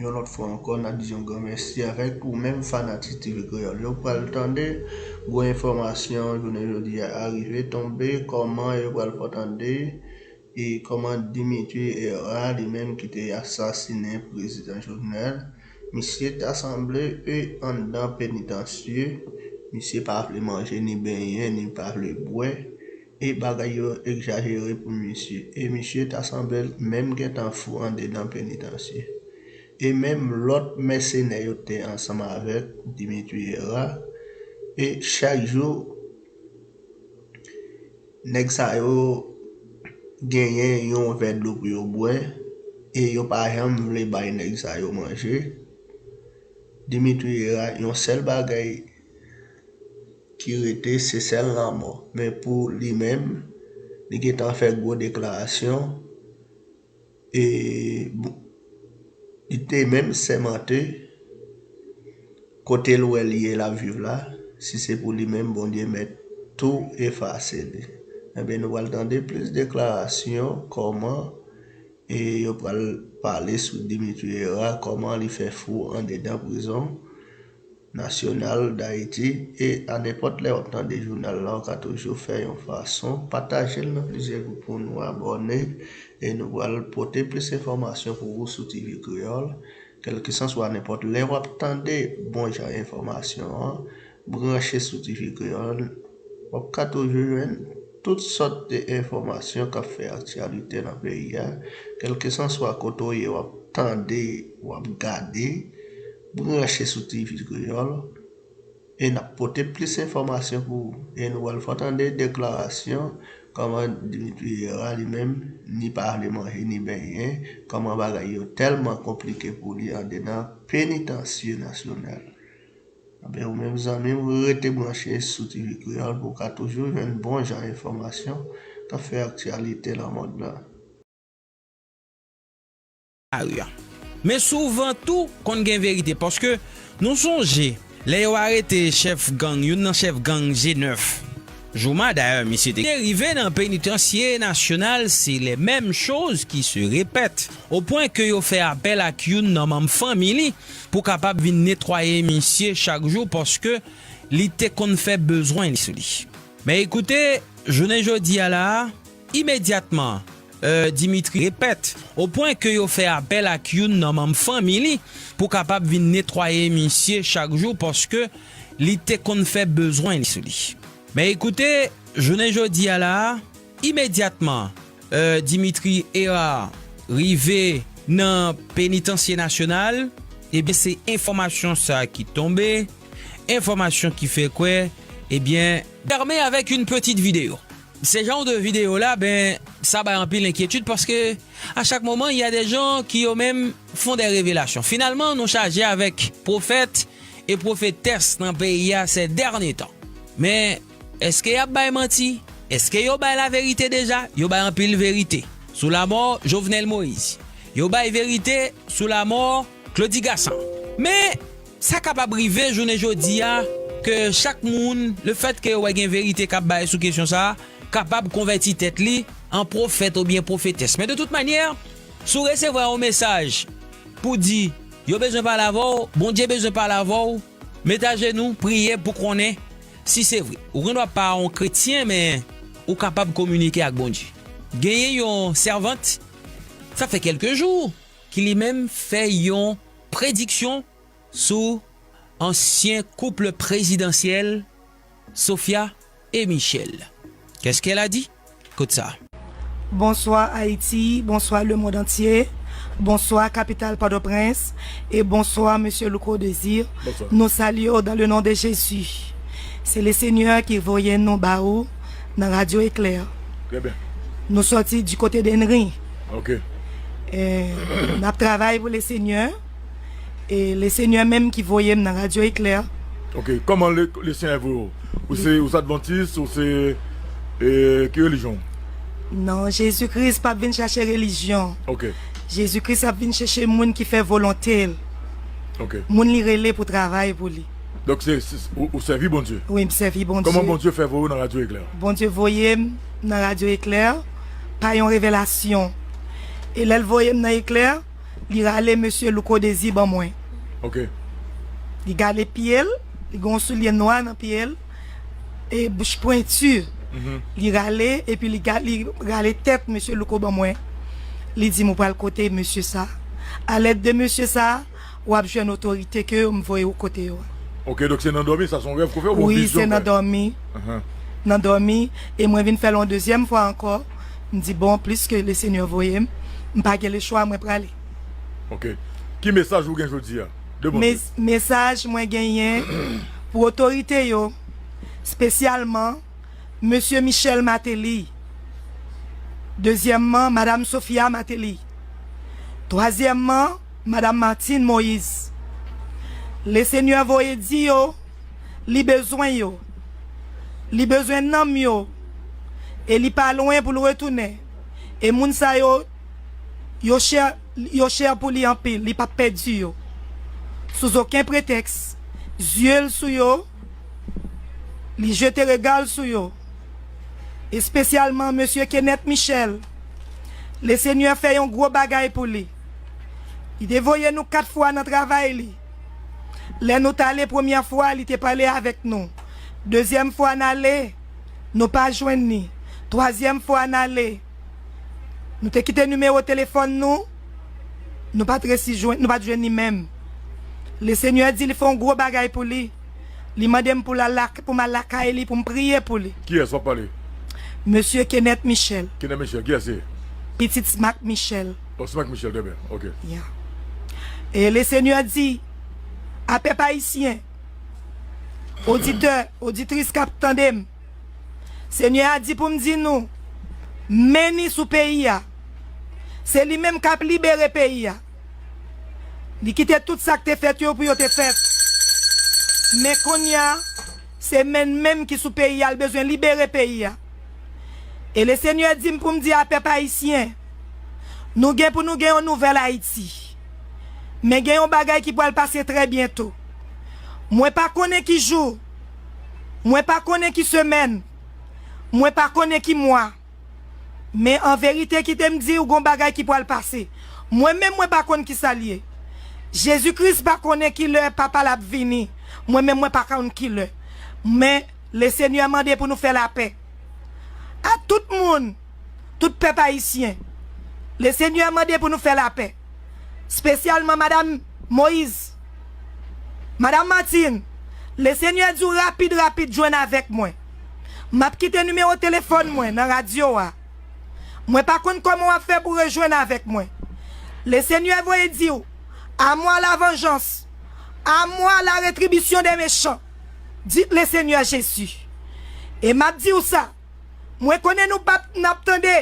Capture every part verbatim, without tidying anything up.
Yon lòt fwa ankò, n ap di yon gran mèsi avèk ou menm fanatik T V Kreyòl yo. Pral tande gwo enfòmasyon jounen jodi a rive tonbe, kòman yo pral fè w tande e kòman Dimitri Herard, li menm ki te asasinen prezidan Jovenel, misye ta sanble e anndan penitansye, misye pa vle manje ni benyen, ni pa vle bwè, e bagay yo egzajere pou misye. E misye ta sanble l menm gentan fou andedan penitansye. E menm lòt mèsenè yo te ansanm avèk Dimitri Herard, e chak jou, nèg sa yo genyen yon vè dlo pou yo bwè, e yo pa janm vle bay nèg sa yo manje. Dimitri Herard, yon sèl bagay ki rete, se sèl lanmò. Men pou li menm, li gentan fè gwo deklarasyon, e bon, li te menm sèmante kote l wè l ye l ap viv la, si se pou li menm, Bondye mèt tou efase li. Enben, nou pral tande plis deklarasyon kòman e yo pral pale sou Dimitri Herard, kòman li fè fou andedan prizon nasyonal Dayiti, e a nenpòt lè w ap tande jounal la, w ka toujou fè yon fason, pataje l nan plizyè gwoup pou nou abòne, e nou pral pote plis enfòmasyon pou ou sou T V Kreyòl. Kèlkeswa nenpòt lè w ap tande bon jan enfòmasyon an, branche sou T V Kreyòl, w ap ka toujou jwenn tout sòt de enfòmasyon k ap fè aktyalite nan peyi a. Kèlkeswa kote w ye, w ap tande, w ap gade, branche sou T V Kreyòl, e n ap pote plis enfòmasyon pou ou. E nou pral fè w tande deklarasyon kòman Dimitri Herard li menm, ni pa vle manje ni benyen, kòman bagay yo tèlman konplike pou li andedan penitansye nasyonal. Enben, ou menm zanmi m, rete branche sou T V Kreyòl pou w ka toujou jwenn bon jan enfòmasyon k ap fè aktyalite nan mond lan. Lari a. Men souvan tou konn gen verite, paske nou sonje lè yo arete chèf gang, youn nan chèf gang G nèf, Jouma, dayè misye te rive nan penitansye nasyonal, se les mêmes choses qui se répètent, o pwen ke yo fè apèl ak youn nan manm fanmi li pou kapab vin netwaye misye chak jou, paske li te konn fè bezwen li sou li. Men ekoute, jounen jodi a la a, imedyatman, Dimitri repèt, o pwen ke yo fè apèl ak youn nan manm fanmi li pou kapab vin netwaye misye chak jou, paske li te konn fè bezwen li sou li. Men ekoute, jounen jodi a la a, imedyatman, Dimitri Herard rive nan penitansye nasyonal, ebyen se enfòmasyon sa ki tonbe, enfòmasyon ki fè kwè, ebyen, ferme avec une petite vidéo. Se jan de videyo la, ben, sa bay anpil enkyetid paske a chak moman, il y a des gens qui yo menm font des révélations. Finalman, nou chaje avèk pwofèt e pwofetès nan peyi a ces derniers temps. Men, èske y ap bay manti? Èske yo bay laverite deja? Yo bay anpil verite sou lamò Jovenel Moïse. Yo bay verite sou lamò Claudy Gassant. Men, sa kapab rive jounen jodi a ke chak moun, lefètke yo wè gen verite k ap bay sou kesyon sa a, kapab konvèti tèt li an pwofèt oubyen pwofetès. Men de tout manyè, si w resevwa yon mesaj pou di, yo bezwen pale avè w, Bondye bezwen pale avè w, met ajenou, priye pou konnen si se vre. Ou gen dwa pa yon kretyen, men ou kapab kominike ak Bondye. Genyen yon sèvant, sa fè kèlke jou, ki li menm fè yon prediksyon sou ansyen koup prezidansyèl Sofia e Michel. Qu'est-ce qu'elle a dit? Koute sa. Bonsoir Haïti, bonsoir le monde entier, bonsoir capitale Port-au-Prince et bonsoir Monsieur Louko Désir. Bonsoir. Nous saluons dans le nom de Jésus. C'est le Seigneur qui voyait nous ba ou dans Radio Éclair. Très bien. Nous sortis du côté d'Henry. Ok. Euh, n ap travay pou Lesenyè. E Lesenyè menm ki voye m nan Radyo Eklè. Ok, kòman Lesenyè voye w? Ou se, ou se advantis, ou se, e, ki relijyon w? Non, Jezi Kris p ap vin chache relijyon. Ok. Jezi Kris ap vin chache moun ki fè volonte l. Ok. Moun li rele pou travay pou li. Donk se, se ou, ou sèvi Bondye? Wi, m sèvi Bondye. Kòman Bondye fè voye w nan Radyo Eklè? Bondye voye m nan Radyo Eklè pa yon revelasyon. E lè l voye m nan Eklè, Li rale mesye Louko Dezi ban mwen. Ok. Li rale pye l, li gen yon soulye nwa nan pye l, e bouch pwenti. Li rale, epi li, ga- li rale tèt mesye Louko ban mwen. Li di m ou pral kote mesye sa. Alèd de mesye sa, w ap jwenn otorite ke m voye w kote yo. Ok, donk se nan dòmi, sa se yon rèv ke w fè ou gen yon Wi, vizyon se w nan fè? dòmi. Ahan. Nan dòmi, e mwen vin fè l yon dezyèm fwa ankò. M di bon, pliske Lesenyè voye m, m pa gen lechwa, mwen prale. Ok. Ki mesaj ou gen jodi a? De bon. Mes- mesaj mwen genyen pou otorite yo, espesyalman mesye Michel Martelly, dezyèmman madam Sophia Martelly, twazyèmman madam Martine Moïse. Lesenyè voye di yo li bezwen yo, li bezwen nanm yo, e li pa lwen pou l retounen. E moun sa yo, yo chè yo chè pou li anpil, li p ap pèdi yo. Sou okenn pretèks, zye l sou yo, li jete rega l sou yo. Espesyalman mesye Kenneth Michel. Lesenyè fè yon gwo bagay pou li. Li te voye nou kat fwa nan travay li. Lè nou t ale premyè fwa, li te pale avèk nou. Dezyèm fwa n ale, nou pa jwenn li. Twazyèm fwa n ale, nou te kite nimewo telefòn nou, nou pa t resi jwenn, nou pa t jwenn li menm. Lesenyè di li fè yon gwo bagay pou li. Li mande m pou l al lak- pou m al lakay li pou m priye pou li. Kiyès w ap pale? Mesye Kenneth Michel, Kenneth Michel, kiyès se? Pitit Smack Michel. Oh, Smack Michel, trè byen. Ok. Yeah. E Lesenyè di a pèp ayisyen, oditè, oditris k ap tande m, Senyè a di pou m di nou, men ni sou peyi a. Se li menm k ap libere peyi a. Li kite tout sa k te fèt yo pou yo te fèt. Men kounye a, se men menm ki sou peyi a, l bezwen libere peyi a. E Lesenyè di m pou m di a pèp ayisyen, nou gen pou nou gen yon nouvèl Ayiti. Men gen yon bagay ki pral pase trè byento. Mwen pa konnen ki jou, mwen pa konnen ki semèn, mwen pa konnen ki mwa. Men an verite kite m di w gon bagay ki pral pase. Mwen menm mwen pa konn kisa l ye. Jezi Kris pa konnen kilè papa l ap vini. Mwen menm mwen pa konn kilè. Men Lesenyè mande pou nou fè lapè. A tout moun, tout pèp ayisyen, Lesenyè mande pou nou fè lapè. Espesyalman madam Moïse, madam Martine, Lesenyè di w rapid rapid jwenn avèk mwen. M ap kite nimewo telefòn mwen nan radyo a. Mwen pa konn kòman w ap fè pou rejwenn avèk mwen. Lesenyè voye di w, à moi la vengeance, à moi la rétribution des méchants, dit le Seigneur Jésus. E m ap di w sa, mwen konnen nou p ap n ap tande,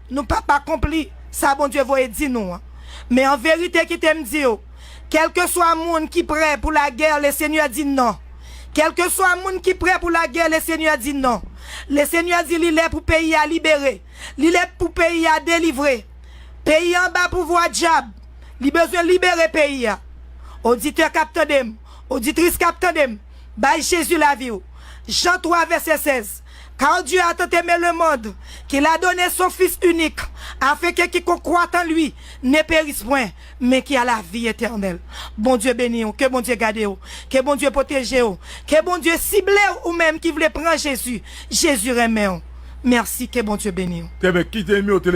nou p ap akonpli sa Bondye voye di nou an. Men an verite kite m di w, kèlkeswa moun ki prè pou lagè, Lesenyè di non. Kèlkeswa moun ki prè pou lagè, Lesenyè di non. Lesenyè di li lè pou peyi a libere. Li lè pou peyi a delivre. Peyi a anba pouvwa dyab. Li bezwen libere peyi a. Oditè k ap tande m, oditris k ap tande m, bay Jezi lavi w. Jan twa vèsè sèz. Car Dieu a tant aimé le monde qu'il a donné son Fils unique, afin que quiconque croit en lui ne périsse point, mais qu'il a la vie éternelle. Bondye beni w, ke Bondye gade w, ke Bondye pwoteje w, ke Bondye sible w ou menm ki vle pran Jezi. Jezi renmen w. Mèsi, ke Bondye beni w. Trè byen, kite nimewo telefòn